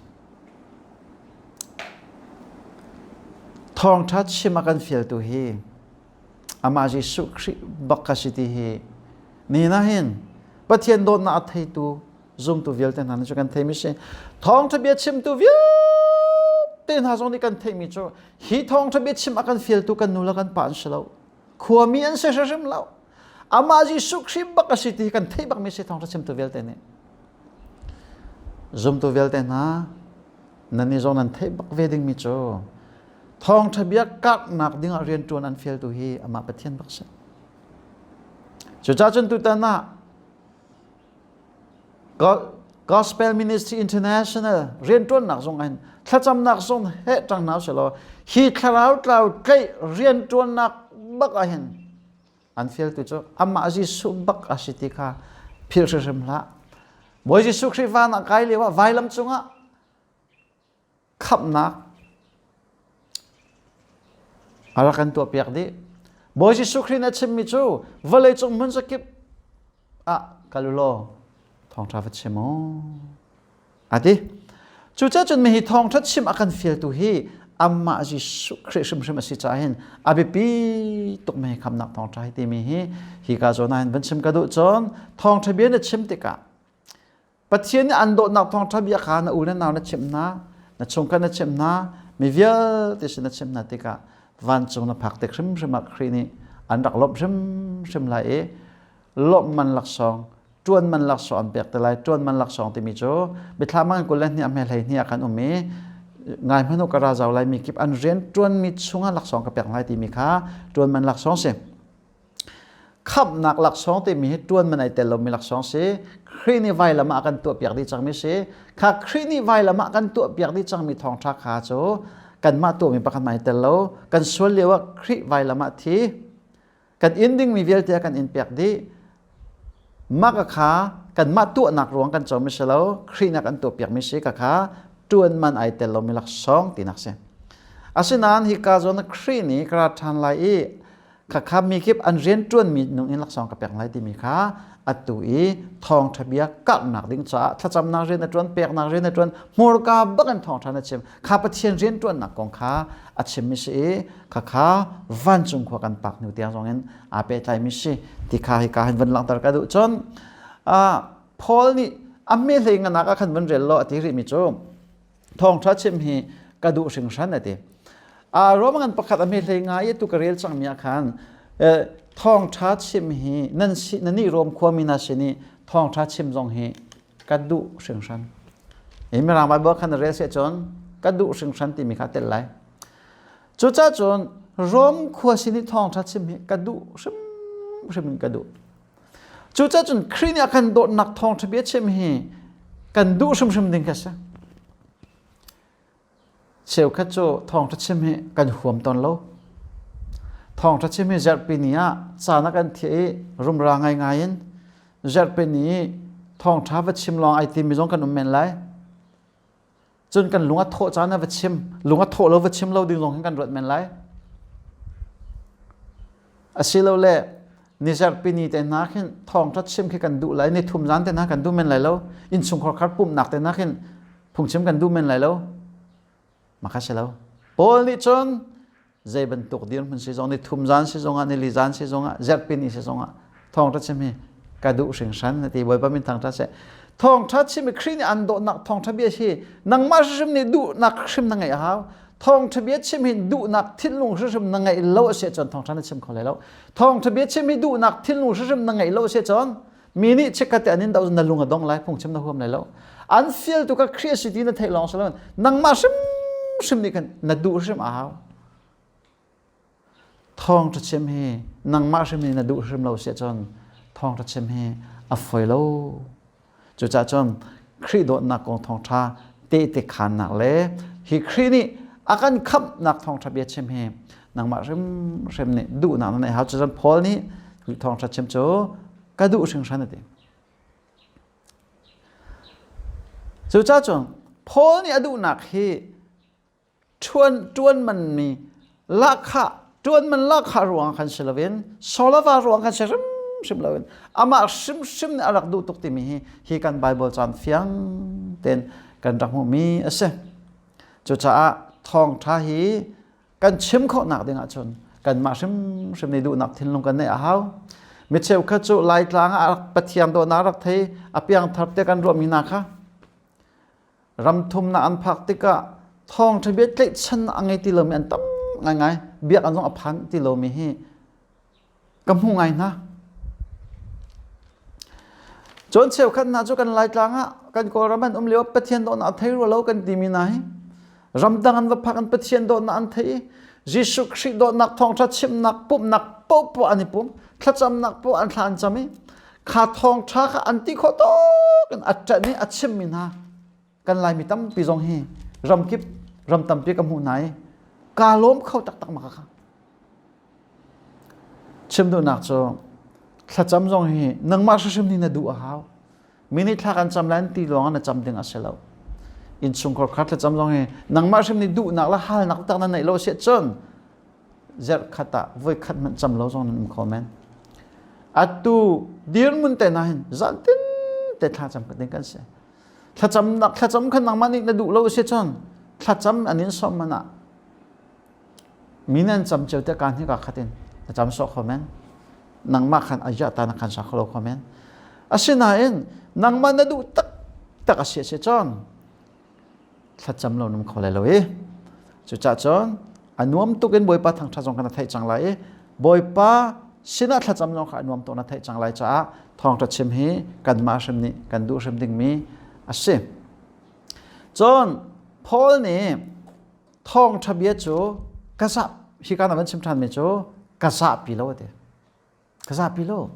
Thawngṭha chim a kan fialtu hi amah Jesuh Khrih bak ka si ti hi ni na hin Pathian dawtnak a theitu zumtu vialte hna nih cu kan theimi si. Thawngṭha bia chimtu vialte hna zong nih kan theihmi cu hi thawngṭha bia chim a kan fialtu kan nu le kan pa an si lo. Khuami an si hrimhrim lo. Amah Jesuh Khrih bak a si ti hi kan theih bakmi si thawngṭha chimtu vialte nih. Zumtu vialte hna, nan i zong nan theih bak ve dingmi cu thawngṭha bia karhnak dingah rianṭuan an fialtu hi amah Pathian bak si. Cucaah cun tutan ah Gospel Ministry International rianṭuannak zong in thlacamnak zong he ṭang hna usih hi thlarau tlau tlaih rianṭuannak bak ah hin an fialtu cu amah Jesuh bak a si ti kha philh hrimhrim hlah. Bawi Jesuh Khrih van ah kai lio ah vailam cungah khamhnak a rak kan tuahpiak dih. Bawi Jesuh Khrih nih a chimmi cu vawleicung hmun zakip ah kal u law thawngṭha va chim u a ti. Cucaah cun mihi thawngṭha chim a kan fialtu hi amah Jesuh Khrih hrimhrim a si caah hin a biapi tuk mi khamnak thawngṭha hi timi hi hika zawn ah hin van chim ka duh cun thawngṭha bia na chim tikah. Pathian nih an dawtnak thawngṭha bia kha na u le nau na chimh hna, na chungkhat na chimh hna, mi vialte sin na chimh hna tikah vancung na phak tik hrimhrim ah Khrih nih an rak lawmh hrimhrim lai i lawmh man laksawng ṭuan man laksawng an pek te lai. Ṭuan man laksawng timi cu biathlam an 22 a hme 12 ah khan um i ngai hmanh u ka ra zau lai mi kip an rian ṭuanmi chungah laksawng ka pek lai timi kha ṭuan man laksawng si. Khamhnak laksawng timi hi ṭuan man ai tel lomi laksawng si. Khrih nih vailam ah a kan tuahpiak dih cangmi si. Kha Khrih nih vailam ah kan tuahpiak dih cangmi thawngṭha kha cu kanmah tuahmi pakhat hmanh ai tel lo. Kan sual lio ah Khrih vailam ah thi. Kan inn dingmi vialte a kan in piak dih. Mah ka kha kanmah tuahnak ruang kan comi si lo. Khrih nih a kan tuahpiakmi si ka kha ṭuan man ai tel lomi laksawng tinak si. Asinain hika zawn ah Khrih nih ka ra ṭhan lai i Khakha mi kip an rianṭuanmi nung in laksawng ka pek lai timi kha atu i thawngṭha bia karhnak ding caah thlacamnak rian a ṭuan, peknak rian a ṭuan, hmurka bak in thawngṭha na chim. Kha Pathian rianṭuannak kong kha a chimmi si i khakha vancung khua kan pak hnu tiang zong in aa pehtlaimi si ti kha hika hin van langhter ka duh. Cun Paul nih a hme hlei nganak ah khan van rel law a ti rihmi cu thawngṭha chim hi ka duh hringhran a ti. Rome ngan pakhat a hme hlei ngai i tu ka rel cangmi ah khan thawngṭha chim hi nan si na nih Rom khuami na sin i thawngṭha chim zong hi ka duh hringhran. I Mirang Bible khan na rel seh cun ka duh hringhran timi kha tel lai. Cucaah cun Rom khua sin i thawngṭha chim hi ka duh hrimhrim in ka duh. Cucaah cun Khrih nih a kan dawtnak thawngṭha bia chim hi kan duh hrimhrim ding kha si. Cheukhat cu thawngṭha chim hi kan huam tawn lo. Thawngṭha chim hi zarhpi ni ah caan a kan thiah i rumra ngaingai in zarhpi ni i thawngṭha va chim lawng ai timi zong kan um men lai. Cun kan lung a thawh caan ah va chim, lung a thawh lo va chim lo ding zong hin kan ruat men lai. Asilole ni zarhpi ni te hna khin thawngṭha chim khi kan duh lai, ni thum zan te hna kan duh men lai lo, innchungkhar khar pumhnak te hna khin phungchim kan duh men lai lo. Mah kha si lo. Paul nih cun zei bantuk dirhmun si zong ni thum zan si zongah ni li zan si zongah zarhpi ni si zongah thawngṭha chim hi ka duh hringhran na ti Bawipa min thangṭha seh thawngṭha chim i Khrih nih an dawtnak thawngṭha bia hi nangmah hrimhrim nih duhnak hrim na ngeih a hau thawngṭha bia chim hi duhnak thinlung hrimhrim na ngeih lo a si ahcun thawngṭha na chim kho lai lo thawngṭha bia chim hi duhnak thinlung hrimhrim na ngeih lo a si ahcun mi nih chikkhat te an in doh na lung a dong lai phungchim na huam lai lo an fial tu ka Khrih a si ti na theih lawng si lo nangmah hrimhrim nih khan na duh hrim a hau thawngṭha chim hi nangmah hrim nih na duh hrim lo si ahcun thawngṭha chim hi a fawi lo cucaah cun Khrih dawtnak kong thawngṭha tehte khaannak le hi Khrih nih a kan khamhnak thawngṭha bia chim hi nangmah hrimhrim nih duhnak na neih hau cucun Paul nih thawngṭha chim cu ka duh hringhran a ti. Cucaah cun Paul nih a duhnak hi ṭuan ṭuan manmi lahkhah ṭuan man lahkhah ruang khan si loin solava ruang khan si hrimhrim loin amah hrimhrim nih a rak duh tuk timi hi hi kan Bible caan fiang tein kan rak hmuhmi a si. Cucaah thawngṭha hi kan chim khawhnak ding ahcun kanmah hrimhrim nih duhnak thinlung kan neih a hau. Mi cheukhat cu Laitlang ah Pathian dawtnak rak thei a piangthar te kan ruahmi hna kha ram thumnak an phak tikah thawngṭha bia tlaihchan a ngei ti lomi an tam ngaingai biak an zong a phan ti lomi hi ka hmu ngai hna. Cun cheukhat hna cu kan Laitlang ah kan Kawlram an um lio Pathian dawtnak a thei rua lo kan timi hna hi ramdang an va phak an Pathian dawtnak an thei i Jesuh Khrih dawtnak thawngṭha chimnak pumhnak paohpaoh an i pum thlacamnak paoh an thla an cam i kha thawngṭha kha an ti khawh tawk in a ṭanh i a chimmi hna kan Laimi tampi zong hi ramkip ram tampi ka hmuh hna i kaa lawm kho taktak ma kha Chim duhnak cu thlacam zong hi nangmah hrimhrim nih na duh a hau. Mi nih thla kan cam lai an ti lawng ah na cam ding a si lo. Innchungkhar kha thlacam zong hi nangmah hrim nih duhnak le halnak tak na neih lo si cun zarh khat ah voi khat hmanh cam lo zong nan um kho men. Atu dirhmun te na hin zantin te thla cam ding kan si. Thlacamnak thlacam khan nangmah nih na duh lo si cun thlacam an in sawm man ah Mi nan cam cio te kaan hi ka khat in na cam sawh kho men. Nangmah khan a ta na khan sa kho lo kho men. Asinain nangmah na duh taktak tak a si a si cun thlacam lo num kho lai lo i cucah cun a nuam tuk in Bawipa thangṭhat zong kha na theih cang lai i Bawipa sinah thlacam zong kha a nuam tuk na theih cang lai caah thawngṭha chim hi kanmah hrim nih kan duh hrim dingmi a si. Cun Paul nih thawngṭha bia cu ka zah hi ka na van chim ṭhanmi cu ka zahpi lo a ti. Ka zahpi lo.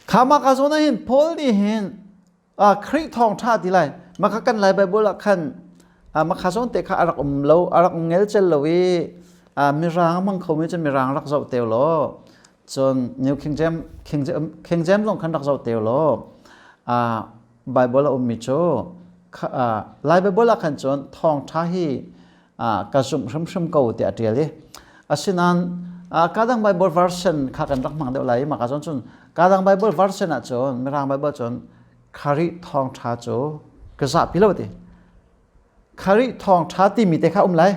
Kha mah ka zawn ah hin Paul nih hin Khrih thawngṭha ti lai maka kan Lai Bible ah khan makha zawn te kha a rak um lo a rak um ngelcel lo i mirang a hmang khomi cu mirang rak zoh teo law cun New King James King James, King James zong khan rak zoh teo law Bible a ummi cu Lai Bible ah khan cun thawngṭha hi ka zumh hrimhrim ko tiah a ṭial i asinain kadang Bible version kha kan rak hmang deuh lai i mah ka zawn cun kadang Bible version ah cun Mirang Bible cun Kharih thawngṭha cu ka zahpi lo ti Kharih thawngṭha timi te kha um lai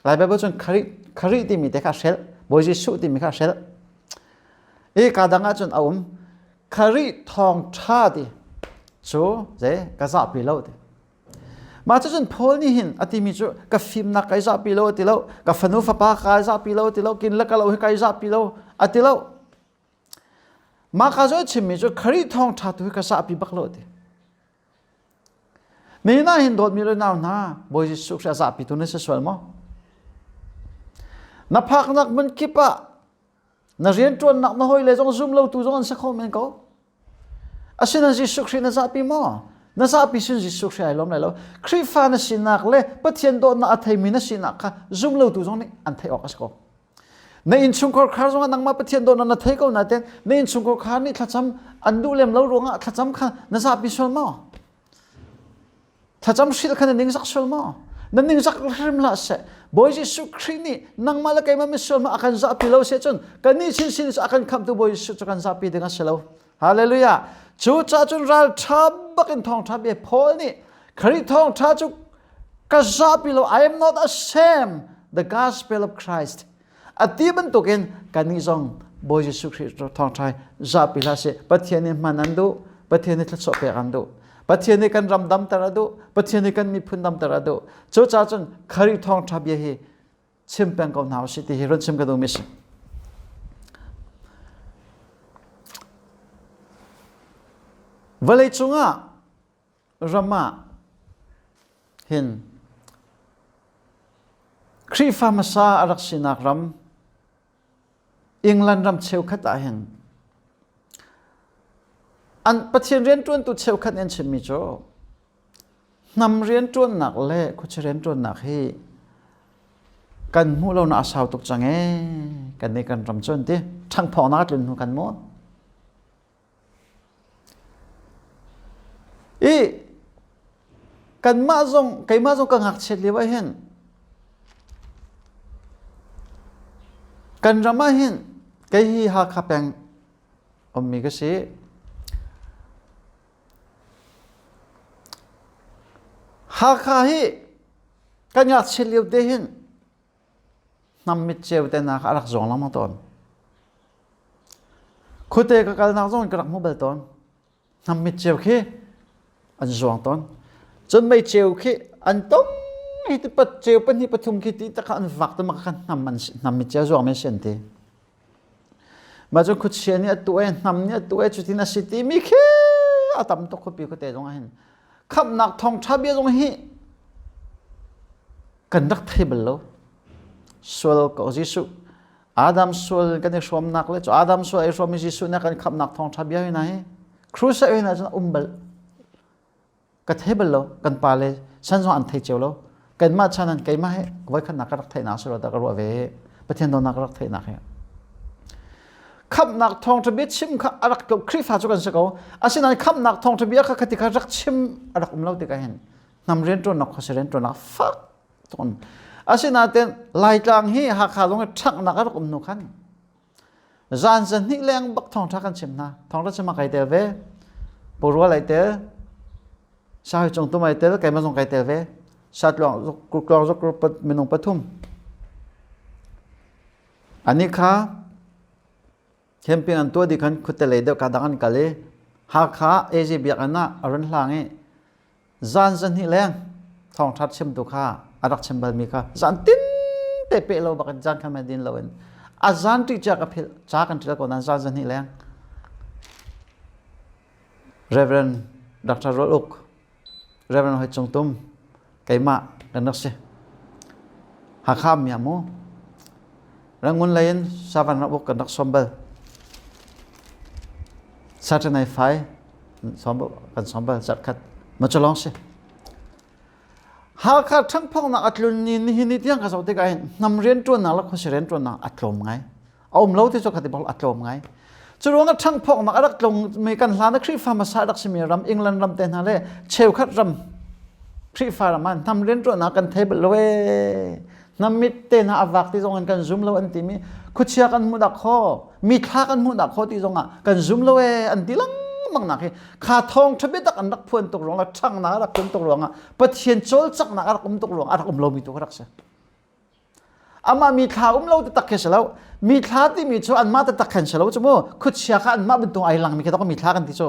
Lai Bible cun Kharih Kharih timi te kha hrel Bawi Jesuh timi kha hrel i kadang ah cun a um Kharih thawngṭha ti cu ze ka zahpi lo ti Mah cucun Paul nih hin a timi cu ka fimnak kai zahpi lo a ti lo, ka fanu fapa kai zahpi lo a ti lo, kin le ka lo hi kai zahpi lo a ti lo. Mah ka zawi chimmi cu Khrih thawngṭha tu hi ka zahpi bak lo a ti. Nihin ah hin dawtmi le nau hna, Bawi Jesuh Khrih a zahpi tu na si sual maw? Na phaknak hmun kip ah na rianṭuannak na hawile zong zum lo tu zong an si kho men ko. Asinain Jesuh Khrih na zahpi maw? Na zahpi sin Jesuh Khrih ai lawm lai lo. Khrihfa na sinak le Pathian dawtnak a theimi na sinak kha zum lotu zong nih an theih awk a si ko. Na innchungkhar khar zongah nangmah Pathian dawtnak na thei ko nain na innchungkhar khar nih thlacam an duh lem lo ruangah thlacam kha na zahpi sual maw? Thlacam hrilh kha na ningzak sual maw? Na ningzak hrim hlah seh. Bawi Jesuh Khrih nih nangmah le keimah misual ma a kan zahpi lo seh cun kannih chinchin cu a kan khamhtu Bawi Jesuh cu kan zahpi ding a si lo. Hallelujah. Cu caah cun ral ṭha bak in thawngṭha bia Paul nih Khrih thawngṭha cu ka zahpi lo. I am not ashamed the gospel of Christ. A ti bantukin kannih zong Bawi Jesuh Khrih thawngṭha zapi hlah sih. Pathian nih hman an duh. Pathian nih thluachuah pek an duh. Pathian nih kan ram damter a duh. Pathian nih kan miphun damter a duh. Cucaah cun Khrih thawngṭha bia hi chim peng ko hna usih ti hi run chim ka duhmi si. Vawlei cungah ram ah hin Khrihfa hmasa a rak sinak ram England ram cheukhat ah hin an Pathian rianṭuantu cheukhat nih an chimmi cu hnam rianṭuannak le khuachia rianṭuannak hi kan hmuh lo na a sau tuk cang ee kan nih kan ram cu an ti ṭhangphawknak a tlun hnu kan maw I kanmah zong keimah zong ka ngakchiat lio ah hin kan ram ah hin kei hi Hakha peng ummi ka si. Hakha hi kan ngakchiat lio te hin hnam mit ceu te hna kha a rak zawng lengmang tawn. Khuate ka kalnak zong in ka rak hmu bal tawn. Hnam mit ceu khi an zuang tawn. Cun mei ceu khi an tong hi ti pat ceu pahnih pathum khi ti tak an vak te mak khan hnam an hnam mit ceu zuang men si an ti. Mah cu khuachia nih a tu e hnam nih a tu e cutin a si ti mi khi a tam tuk khuapi khuate zong ah hin khamhnak thawngṭha bia zong hi kan rak thei bal lo sual ko Jesuh Adam sual kan i hrawmnak le cu Adam sual i hrawm i Jesuh nih kan khamhnak thawngṭha bia hi na hi crusade hi na cun um bal ka thei bal lo kan pa le san zong an thei cio lo kanmah chan an keimah he voikhatnak ka rak theihnak si lo dah ka ruah ve Pathian dawtnak ka rak theihnak hi khamhnak thawngṭha bia chim kha a rak Khrihfa cu kan si ko asinain khamhnak thawngṭha bia kha khati kha rak chim a rak um lo tikah hin hnam rianṭuannak khuasi rianṭuannak fak tuk asinain Laitlang hi Hakha zong hi ṭhanghnak a rak um hnu khan zan zan hnih leng bak thawngṭha kan chim hna thawngṭha chim ah kai tel ve Purual ai tel Sahi cung tum ai tel keimah zong kai tel ve Satluang tluang zuk minung pathum Ani kha camping an tuah dih khan khuate lei deuh ka dang an kal i. Hakha AZ biakinn ah a run hlang i zan zahnih leng thawngṭha chimtu kha a rak chim balmi kha zan tin te pe lo bak in zan khan din lo in a zan ṭih cia ka philh ca kan ṭial ko nain zan zahnih leng Reverend Dr. Rual Uk Reverend Hoi Cung Tum keimah kan rak si Hakha mi mu Rangoon lei in Savan rak kan rak som bal Saturday fai kan som bal zarh khat ma cu lawng si Hakha ṭhangphawknak a tlun ni nihin ni tiang ka zoh tikah hin hnam rianṭuannak le khuasi rianṭuannak a tlawm ngai. A um lo ti cu khati bak a tlawm ngai. Cu ruangah ṭhangphawknak a rak tlung mi kan hlan ah Khrihfa hmasa a rak simi ram England ram te hna le cheukhat ram Khrihfa ram ah hnam rianṭuannak kan thei bal lo ee. Hnam mit te hna a vak ti zong in kan zum lo an timi khuachia kan hmuh dak kho mi thla kan hmuh dak kho ti zong ah kan zum lo ee an ti lengmang nak hi kha thawng ṭha biatak an rak phuan tuk ruangah ṭhangnak a rak um tuk ruangah Pathian cawlcanghnak a rak um tuk ruangah a rak um lomi tu ka rak si. Amah mi thla um lo taktak khi si lo. Mi thla timi cu anmah taktak khan si lo cu mu. Khuachia kha anmah bantuk ai langmi khi mi thla kan ti cu.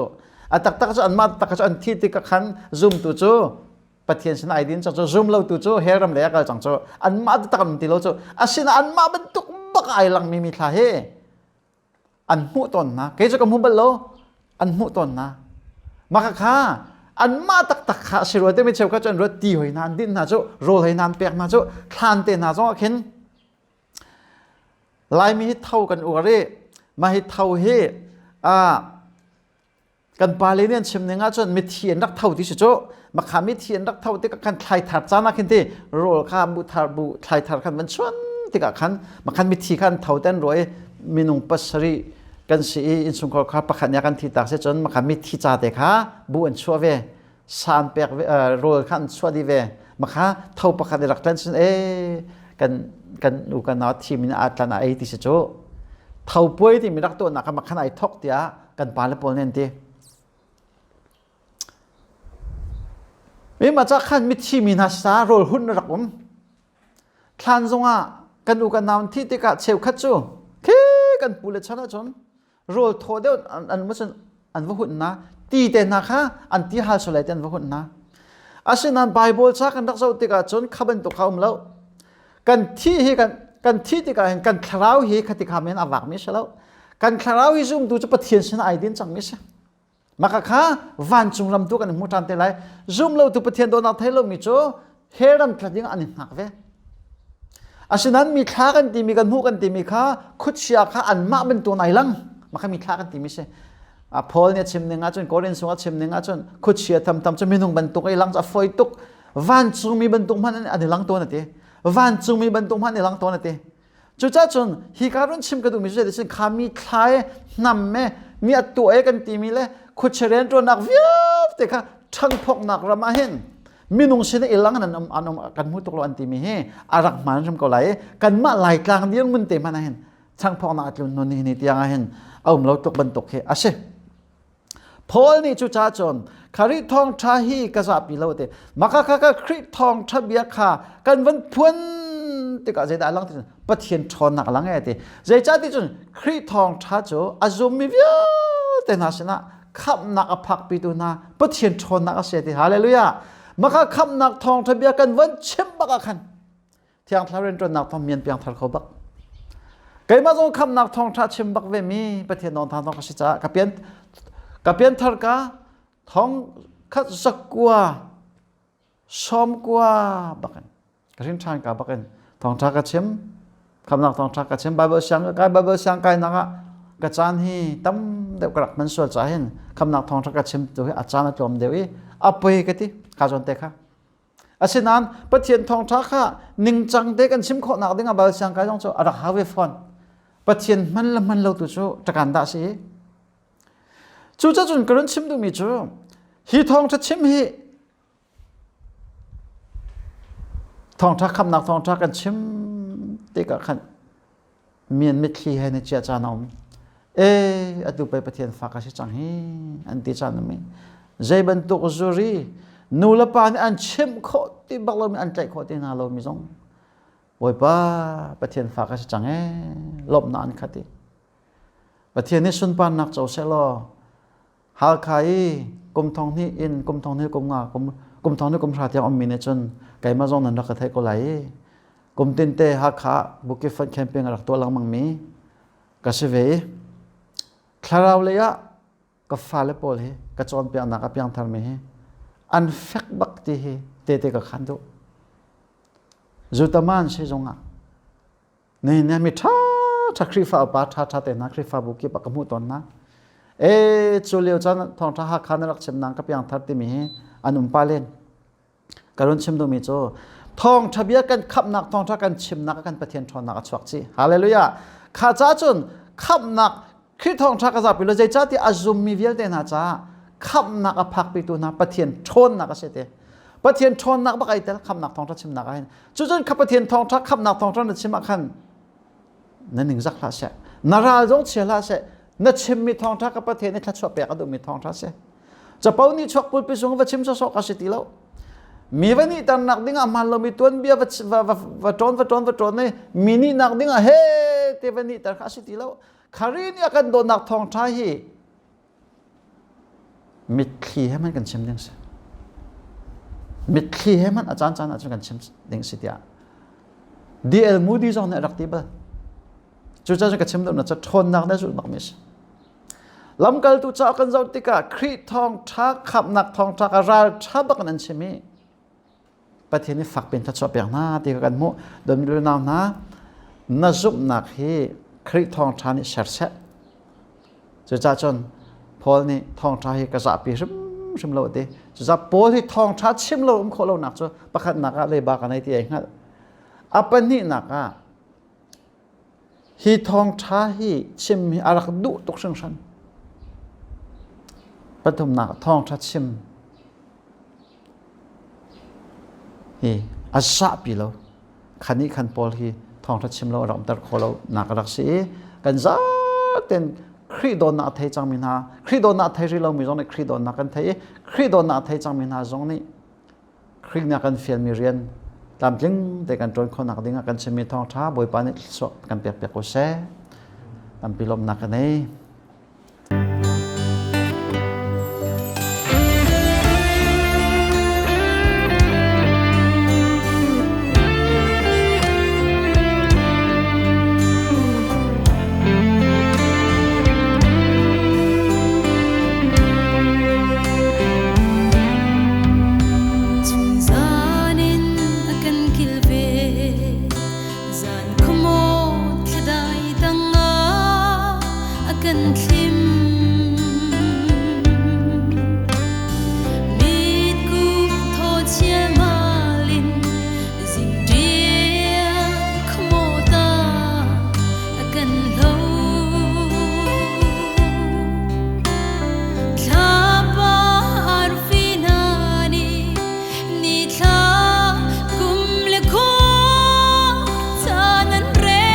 A taktak cu anmah taktak cu an thi tik khan zumtu cu Pathian sin ai din cang cu zum lo tu cu hell ram lei a kal cang cu anmah taktak an ti lo cu asina anmah bantuk bak ai langmi mi thla hi an hmuh tawn hna kei cu ka hmu bal lo an hmuh tawn hna maka kha anmah taktak kha si rua te mi cheukhat cu an ruat ti hoi hna an din hna cu rawl hoi hna an pek hna cu thlan te hna zong ah khin Laimi hi tho kan uar i mah hi tho hi Kan pale nih an chim ning ahcun mithi an rak tho ti si cu. Makha mithi an rak tho tikah khan thlai thar caan ah khin ti rawl kha bu thar bu thlai thar khan van chuan tikah khan makhan mithi kha an tho te an ruah i minung pasarih kan si i innchungkhar kha pakhat nih a kan thi tak si cun makha mithi ca te kha bu an chuah ve san pek ve rawl kha an chuah dih ve makha tho pakhat i rak tlan sin e kan kan u kan nau thi min a tlan a ei ti si cu tho puai timi rak tuahnak kha makhan ai thok tiah kan pale pawl nih an ti. Mi ca khan mithi mi hna sa rawl hun na rak um. Thlan zongah kan u kan nau thi tikah cheukhat cu khi kan pu le chan ahcun rawl thaw deuh an an cun an va hunh na ti te hna kha an ti hal solai te an va hunh na. Asinain Bible ca kan rak zoh tikah cun kha bantuk kha um lo. Kan thi hi kan kan thi tikah hin kan thlarau hi khati kha men a vak mi si lo. Kan thlarau hi zumtu cu Pathian sin ai din cangmi si. Maka kha vancung ram tu kan hmu ṭhan te lai. Zum lo tu Pathian dawtnak thei lomi cu hell ram tla ding an i hngak ve. Asinain mi thla kan timi kan hmuh kan timi kha khuachia kha anmah bantuk ai lang. Maka mi thla kan timi si. Paul nih a chim ning ahcun Korin sung a chim ning ahcun khuachia tamtam cu minung bantuk ai lang cu a fawi tuk. Vancungmi bantuk hmanh an i lang tawn a ti. Vancungmi bantuk hmanh an i lang tawn a ti. Cucaah cun hi ka run chim ka duhmi cu zeitin kha mi thlai hnam me mi a tuah e kan timi le khuachia rianṭuannak vialte kha ṭhangphoknak ram ah hin minung sin i lang an um an um kan hmu tuk lo an timi hi a rak hmaan hrim ko lai i kanmah Laitlang dirhmun te hmanh ah hin ṭhangphoknak a tlun nun hi tiang ah hin a um lo tuk bantuk hi a si. Paul nih cucaah cun Khrih thawngṭha hi ka zahpi lo te maka kha ka Khrih thawngṭha bia kha kan van phuan tikah zeidah a lang ti Pathian ṭhawnnak a lang e ti zeicah ti cun Khrih thawngṭha cu a zummi vialte hna sinah khamhnak a phakpitu hna Pathian ṭhawnnak a si ti hallelujah maka khamhnak thawngṭha bia kan van chim bak ah khan Thiang Thlarau rianṭuannak thawng mian piangthar kho bak. Keimah zong khamnak thawngṭha chim bak ve mi Pathian nawn thang ka si caah ka pian ka pianthar ka thong khat zakua sawm kua bakin ka hrin ṭhan ka bakin thawngṭha ka chim khamnak thawngṭha ka chim Bible siang ka kai Bible siang kai nak ah ka caan hi tam deuh ka rak hman sual caah hin khamnak thawngṭha ka chim tu hi a caan a tlawm deuh i a poi ka ti ka zawn te kha Asinain Pathian thawngṭha kha ningcang te kan chim khawhnak ding ah bal siang kai zong cu a rak hau ve fawn. Pathian hman le hman lo tu cu ṭakan dah si. Cucacun ka run chim duhmi cu hi thawngṭha chim hi thawngṭha khamnak thawngṭha kan chim tikah khan mian mitthli he na chia caan a um e atu pei Pathian fa ka si cang hi an ti caan um i zei bantuk zuri nu le pa nih an chimh khawh ti bak lomi an tlaih khawh ti hna lomi zong Bawipa Pathian fa ka si cang ee lawmhnak an khat i Pathian nih sunparnak co seh law. Halkha i kum thong hnih in kum thong hnih kum nga kum kum thong hnih kum hra tiang ummi nih cun keimah zong nan rak ka theih ko lai i kum tinte Hakha Bukit Fund camping a rak tuah lengmang mi ka si ve i thlarau lei ah ka fale pawl hi ka cawnpiaknak a piangthar mi hi an fek bak ti hi tete ka khan duh. Zutaman si zongah Nihin ni mi ṭha ṭha Khrihfa upa ṭha ṭha te hna Khrihfabu kip ah ka hmuh tawn hna. E cu lio caan thawngṭha Hakha na rak chim nang ka piangthar timi hi an um pa len. Ka run chim duhmi cu thawngṭha bia kan khamhnak thawngṭha kan chimnak ah kan Pathian ṭhawnnak a chuak chih. Hallelujah. Kha ca cun khamhnak Khrih thawngṭha ka zapi lo zeicahtiah a zummi vialte hna caah khamhnak a phakpitu hna Pathian ṭhawnnak a si te. Pathian ṭhawnnak bak ai tel khamhnak thawngṭha chimnak ah hin. Cucun kha Pathian thawngṭha khamhnak thawngṭha na chim ah khan na ningzak hlah seh. Na ral zong chia hlah seh. Na chimmi thawngṭha ka Pathian i thluachuah pek a duhmi thawngṭha si. Capo nih chuak pulpi sung va chim sawsawh ka si ti lo. Mi va nih tarnak ding ah hmaan lomi tuanbia va va va ṭawn va ṭawn va ṭawn i mi nih nak ding ah he te va nih tar kha a si ti lo. Khari nih a kan dawtnak thawngṭha hi mitthli he hmanh kan chim ding si. Mitthli he hmanh a caan caan ahcun kan chim ding si tiah D.L. Moody zong nih a rak ti bal. Cucaah ka chim duhnak cu ṭhawnnak na zulh bakmi a si. Lamkaltu cauk kan zoh tikah Khrih thawngṭha khamhnak thawngṭha ka ralṭha bak in an chim i Pathian nih fak piin thluachuah pek hna ti kha kan hmuh. Dawtmi nau hna, na zumhnak hi Khrih thawngṭha nih ser seh. Cucaah cun Paul nih thawngṭha hi ka zahpi hrimhrim lo a ti. Cucaah Paul hi thawngṭha chim lo um khawh lonak cu pakhatnak ah leiba ka nei ti ai hngalh. A pahnihnak ah Hi thawngṭha hi chim hi a rak duh tuk hringhran. Pathumnak thawngṭha chim hi a zahpi lo. Khan i khan pawl hi thawngṭha chim lo a rak umter kho lo nak a rak si i kan zaten Khrih dawtnak a thei cangmi hna, Khrih dawtnak a thei rih lomi zong nih Khrih dawtnak kan thei i Khrih dawtnak a thei cangmi hna zong nih Khrih nih a kan fialmi rian tlamtling te kan ṭuan khawhnak dingah kan chimmi thawngṭha Bawipa nih thluachuah kan pekpiak ko seh. Tampi lawmhnak ka nei. Chunzan in a kan kilven zan khuamaw thladai tangah a kan thlim mitku thaw chialmal in zingṭial khuamaw ta a kan hlo Thlapa arfi hna nih nithla kum le khua caan an rel.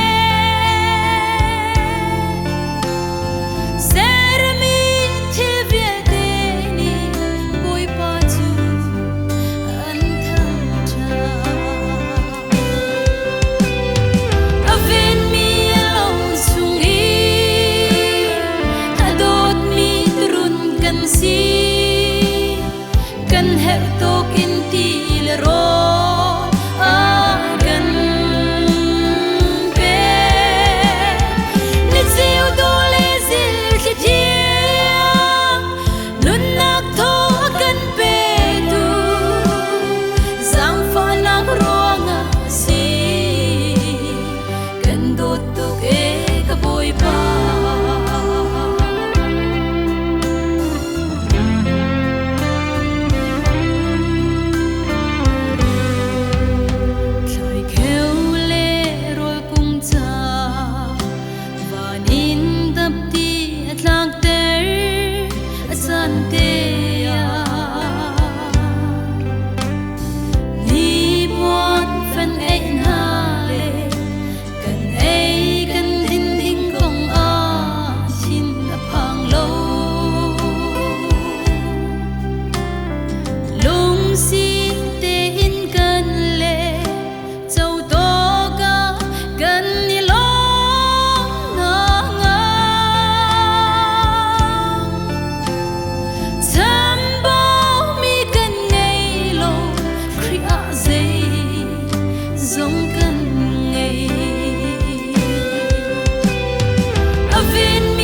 Lovin.